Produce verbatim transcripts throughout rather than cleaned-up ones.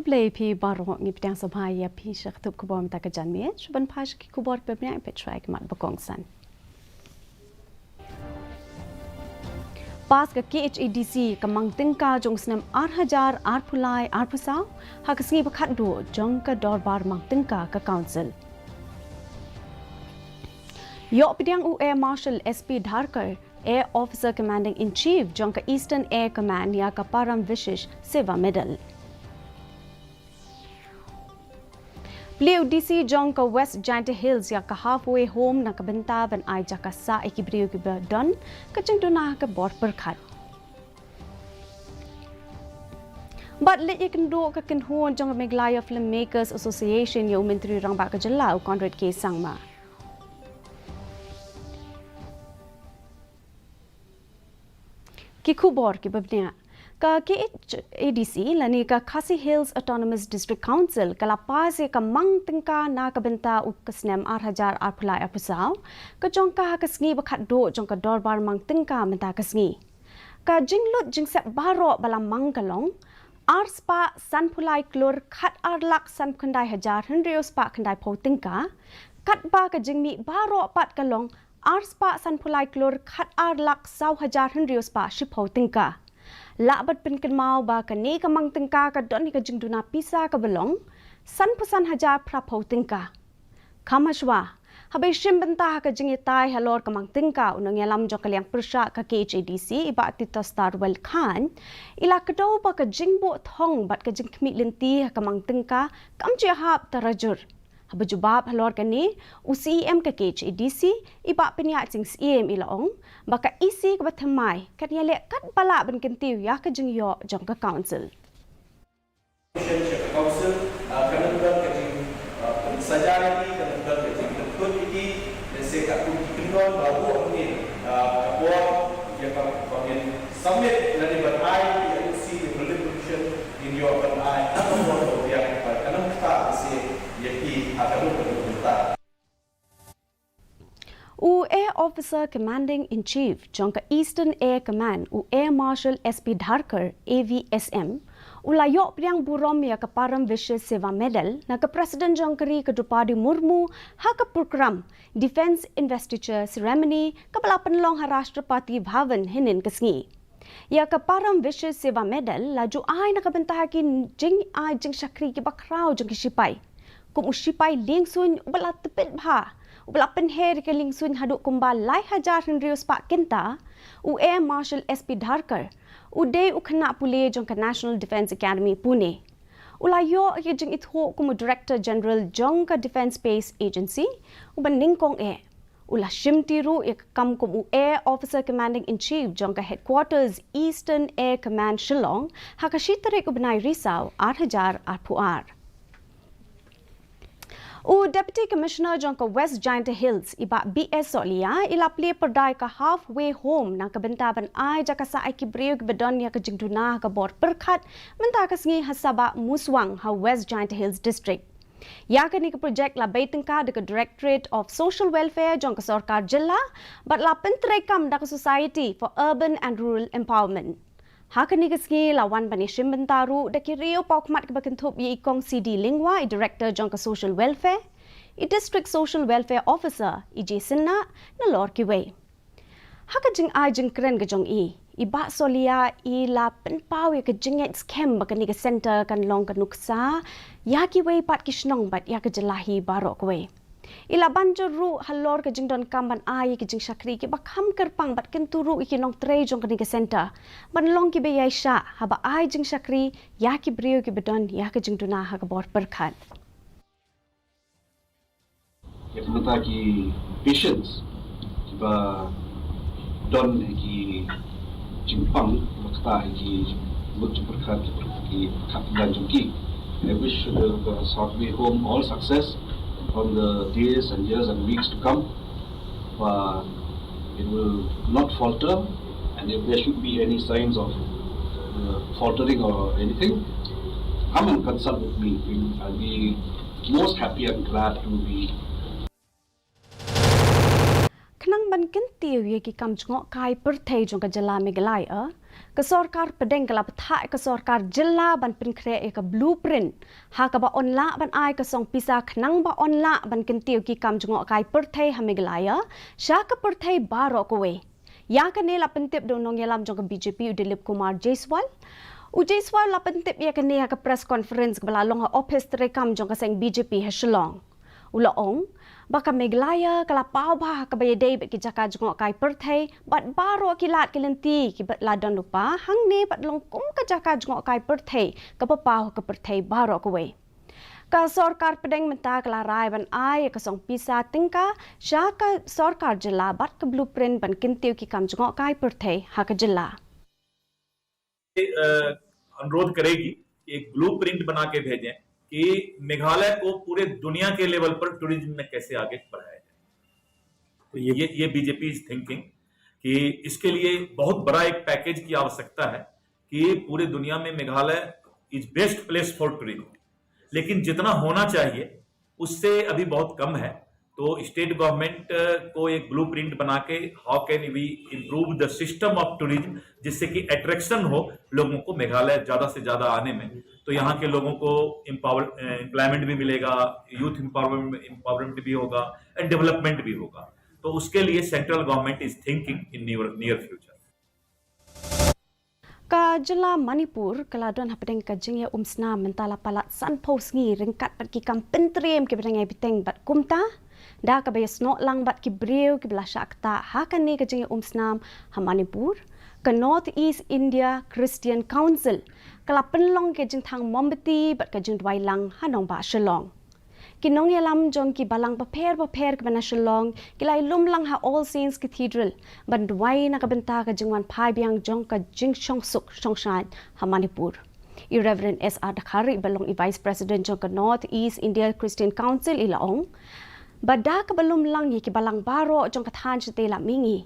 Khublei phi baroh, ngi pdiang sngewbha ïa phi sha ka tup khubor mynta ka janmiet. Shu ban phai sha ki khubor kiba bniah, peit shuwa ïa ki mat ba kongsan. Pass ka K H A D C ka mang tyngka jong u snem ar hajar arphew lai arphew saw ha ka sngi ba khatduh jong ka dorbar mang tyngka ka Council. Ïoh pdiang u Air Marshal S P Dharkar, Air Officer Commanding in Chief jong ka Eastern Air Command, ïa ka Param Vishesh Seva Medal. Plie u D C jong ka West Jaintia Hills ïa ka Halfway Home na ka bynta ban ai jaka sah ïa ki briew kiba don ka jingduna ha ka bor pyrkhat. Bad leit ïakynduh ka kynhun jong ka Meghalaya Filmmakers Association ïa u Myntri Rangbah ka Jylla u Conrad K Sangma. Ki khubor kiba bniah. Ka K H A D C lane ka Khasi Hills Autonomous District Council ka la pass ïa ka mang tyngka na ka bynta u ka snem ar hajar arphew lai arphew saw, ka jong ka ha ka sngi ba khatduh jong ka dorbar mang tyngka mynta ka sngi. Ka jinglut jingsep baroh ba la mang ka long ar spah sanphew lai klur khat ar lak sanphew khyndai hajar hynriew spah khyndaiphew tyngka, katba ka jingmih baroh pat ka long ar spah sanphew lai klur khat ar lak saw hajar hynriew spah shiphew tyngka. Lah ban pynkynmaw ba kane ka mang tyngka ka don ïa ka jingduna pisa kaba long sanphew san hajar phraphew tyngka. Kham hashwa, haba ïashim bynta ha ka jingïatai halor ka mang tyngka, u nongïalam jong ka liang pyrshah ka K H A D C i Bah Titosstarwell Chyne i la kdew ba ka jingbuh thong bad ka jingkhmih lynti ha ka mang tyngka kam ju hap tarajur. Haba jubab halor kane, u C E M ka K H A D C i Bah Pynïaid Sing Syiem i la ong ba ka E C kaba thymmai kan ïaleh katba lah ban kyntiew ïa ka jingïoh jong ka Council. Ka Council, ah, kan ym don ka jing, ah, pynsajai ïa ki, kan ym don ka jingpynthut ïa ki, lehse katkum ki kyndon ba ruh mynnin, ah, ka bor ïa ka ba ngin submit lane ban ai ïa ki N O C ïa ka Relief Commission, ngin ïoh ban ai ha ka por kaba biang, bad kan ym ktah lehse ïa ki ha ka ruh ka ruh mynta. U Air Officer Commanding in Chief jong ka Eastern Air Command, u Air Marshal S P Dharkar, A V S M, u la ïoh pdiang burom ïa ka Param Vishesh Seva Medal na ka President jong ka ri ka Droupadi Murmu ha ka prokram Defence Investiture Ceremony kaba la pynlong ha Rashtrapati Bhavan hynnin ka sngi. Ïa ka Param Vishesh Seva Medal la ju ai na ka bynta ha ki jingai jingshakri kiba khraw jong ki shipai. Kum u shipai liengsuiñ uba la tipit bha, uba la pynher ïa ka liengsuiñ haduh kumba lai hajar hynriew spah kynta, u Air Marshal S P Dharkar, u dei u khynnah pule jong ka National Defence Academy Pune. U la ïoh ïa ka jingithuh kum u Director General jong ka Defence Space Agency, uba nyngkong eh. U la shimti ruh ïa ka kam kum u Air Officer Commanding in Chief jong ka Headquarters Eastern Air Command Shillong ha ka shi tarik u bnai Risaw ar hajar arphew ar. U Deputy Commissioner jong ka West Jaintia Hills, i Bah B S Sohliya, i la plie pyrda ïa ka Halfway Home na ka bynta ban ai jaka sah ïa ki briew kiba don ïa ka jingduna ha ka bor pyrkhat mynta ka sngi ha Sabah Muswang ha West Jaintia Hills District. Ïa kane ka projek la bei tyngka da ka Directorate of Social Welfare jong ka Sorkar Jylla bad la pyntreikam da ka Society for Urban and Rural Empowerment. Ha kane ka sngi la wan ban ïashim bynta ruh da ki riew paw khmat kiba kynthup ïa i Kong C D Lyngwa, i Director jong ka Social Welfare, i District Social Welfare Officer, i J Synnah, nalor kiwei. Ha ka jingai jingkren ka jong i, i Bah Sohliya i la pynpaw ïa ka jingngeit skhem ba kane ka centre kan long ka nuksa ïa kiwei pat ki shnong bad ïa ka jylla hi baroh kawei. I la ban jur ruh halor ka jingdonkam ban ai ïa ki jingshakri kiba kham kyrpang bad kyntu ruh ïa ki nongtrei jong kane ka centre ban long kiba ïaishah haba ai jingshakri ïa ki briew kiba don ïa ka jingduna ha ka bor pyrkhat. Ïa ka bynta ki patients kiba don ïa ki jingpang, ba ktah ïa ki mut jingpyrkhat, ki pyrkhat, ki pyrkhat kyndan jong ki. I wish the, the Halfway Home all success on the days and years and weeks to come. Ba it will not falter, and if there should be any signs of, uh, faltering or anything, come and consult with me. I'll be most happy and glad to be. Khnang ban kyntiew ïa ki kam jngohkai pyrthei jong ka jylla Meghalaya, Ka sorkar pdeng ka la bthah ïa ka sorkar jylla ban pynkhreh ïa ka blueprint ha kaba yn lah ban ai ka song pisa khnang ba yn lah ban kyntiew ki kam jngohkai pyrthei ha Meghalaya sha ka pyrthei baroh kawei. Ïa kane la pyntip da u nongïalam jong ka B J P u Dilip Kumar Jaiswal. U Jaiswal la pyntip ïa kane ha ka press conference kaba la long ha ophis treikam jong ka seng B J P ha Shillong. U la ong ba ka Meghalaya ka la paw bha ha kaba ïadei bad ki jaka jngohkai pyrthei bad baroh ki lad ki lynti kiba la don lypa hangne bad long kum ka jaka jngohkai pyrthei kaba paw ha ka pyrthei baroh kawei. Ka sorkar pdeng mynta ka la rai ban ai ïa ka song pisa tyngka sha ka sorkar jylla bad ka blueprint ban kyntiew ki kam jngohkai pyrthei ha ka jylla. अनुरोध करेगी कि एक ब्लूप्रिंट बना के भेजें कि मेघालय को पूरे दुनिया के लेवल पर टूरिज्म में कैसे आगे बढ़ाया जाए। तो ये ये, ये बीजेपी इज थिंकिंग कि इसके लिए बहुत बड़ा एक पैकेज की आवश्यकता है कि पूरे दुनिया में मेघालय इज बेस्ट प्लेस फॉर टूरिज्म, लेकिन जितना होना चाहिए उससे अभी बहुत कम है। तो स्टेट गवर्नमेंट को एक ब्लूप्रिंट बना के how can we improve the system of tourism, जिससे कि अट्रैक्शन हो लोगों को मेघालय ज्यादा से ज्यादा आने में, तो यहाँ के लोगों को एम्पावर एम्प्लॉयमेंट भी मिलेगा, यूथ एम्पावरमेंट एम्पावरमेंट भी होगा एंड डेवलपमेंट भी होगा। तो उसके लिए central government is thinking in near near future. Ka jylla Manipur ka la don hapdeng ka jingïaumsnam mynta la palat sanphew sngi ryngkat bad ki kam pyntriem kiba dang ïai bteng bad kumta da kaba ïasnoh lang bad ki briew kiba la shah ktah ha kane ka jingïaumsnam ha Manipur, ka North East India Christian Council ka la pynlong ka jingthang mombati bad ka jingduwai lang ha nongbah Shillong. Ki nongïalam jong ki balang bapher bapher kiba na Shillong ki la ïalum lang ha All Saints Cathedral ban duwai na ka bynta ka jingwan phai biang jong ka jingshong suk shong shaiñ ha Manipur. I Reverend S R Dkhar iba long i Vice President jong ka North East India Christian Council i la ong ba da kaba lum lang ïa ki balang baroh jong ka thaiñ shatei lam mihngi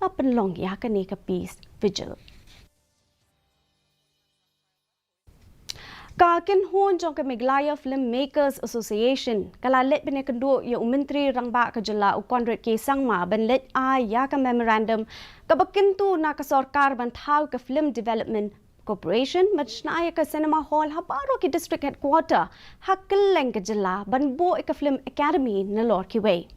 la pynlong ïa kane ka peace vigil. Ka kynhun jong ka Meghalaya Film Makers Association ka la leit ban ïakynduh ïa u Myntri Rangbah ka jylla u Conrad K Sangma ban leit ai ïa ka memorandum kaba kyntu na ka sorkar ban thaw ka Film Development Corporation ban shna ïa ka cinema hall ha baroh ki district headquarter ha kylleng ka jylla ban buh ïa ka Film Academy nalor kiwei.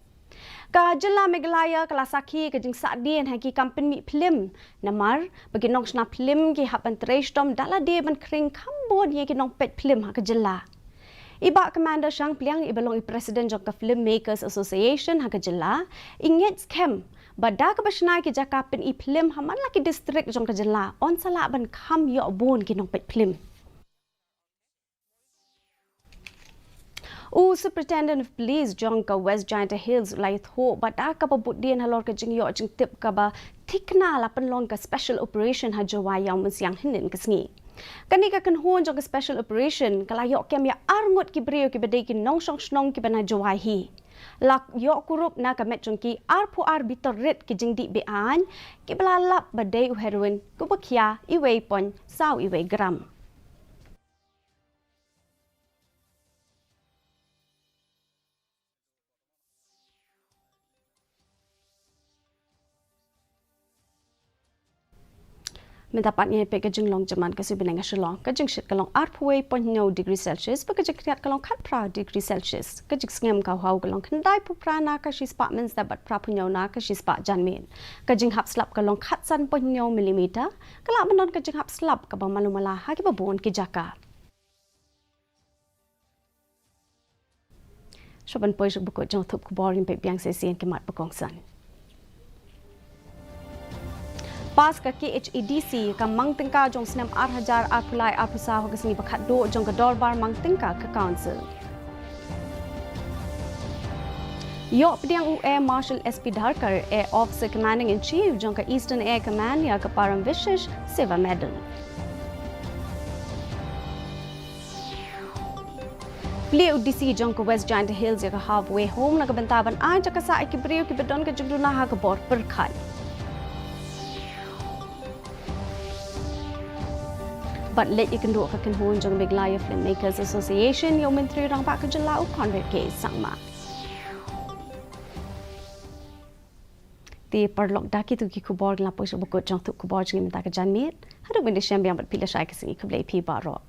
Ka jylla Meghalaya ka la sakhi ka jingsahdien ha ki kam pynmih phlim namar ba ki nongshna phlim ki hap ban trei shitom da lade ban khring kham bun ïa ki nongpeit phlim ha ka jylla. I Bah Commander Shangpliang iba long i President jong ka Film Makers Association ha ka jylla i ngeit skhem ba da kaba shna ki jaka pynmih phlim ha man la ki district jong ka jylla yn sa lah ban kham ïoh bun ki nongpeit phlim. U Superintendent of Police jong ka West Jaintia Hills u la ïathuh ba da kaba bud dien halor ka jingïoh jingtip kaba thikna la pynlong ka special operation ha Jowai ïa u mynsiem hynnin ka sngi. Kane ka kynhun jong ka special operation ka la ïoh kem ïa arngut ki briew kiba dei ki nongshong shnong kiba na Jowai hi. La ïoh kurup na ka met jong ki arphew ar bitor rit ki jingdih be-aiñ kiba la lap ba dei u heroin, u bakhia, iwei point saw iwei gram. Mynta pat ngin ïa peit ka jinglong jingman ka suiñ bneng ha Shillong. Ka jingshit ka long arphew wei point hynñiew degree Celsius bad ka jingkhriat ka long khatphra degree Celsius. Ka jingsngem ka hau ka long khyndai phew phra na ka shispah mynstep bad phra phew hynñiew na ka shispah janmiet. Ka jinghap slap ka long khatsan point hynñiew millimeter. Ka lah ban don ka jinghap slap kaba malu mala ha kiba bun ki jaka. Shuwa ban poi sha ka bakut jong ka thup khubor, ngin peit biang sa shisien ki mat ba kongsan. Pass ka K H A D C ka mang tyngka jong u snem ar hajar arphew lai arphew saw ha ka sngi ba khatduh jong ka dorbar mang tyngka ka Council. Ïoh pdiang u Air Marshal S P Dharkar, Air Officer Commanding in Chief jong ka Eastern Air Command ïa ka Param Vishesh Seva Medal. Plie u D C jong ka West Jaintia Hills ïa ka Halfway Home na ka bynta ban ai jaka sah ïa ki briew kiba don ka jingduna ha ka bor pyrkhat. Bad leit ïakynduh ka kynhun jong ka Meghalaya Filmmakers Association ïa u Myntri Rangbah ka jylla u Conrad K Sangma. Te paralok, da kitu ki khubor ngi la poi sha bakut jong ka thup khubor jong ngi mynta ka janmiet. Haduh ban da shem biang bad phi lashai ka sngi, khublei phi baroh.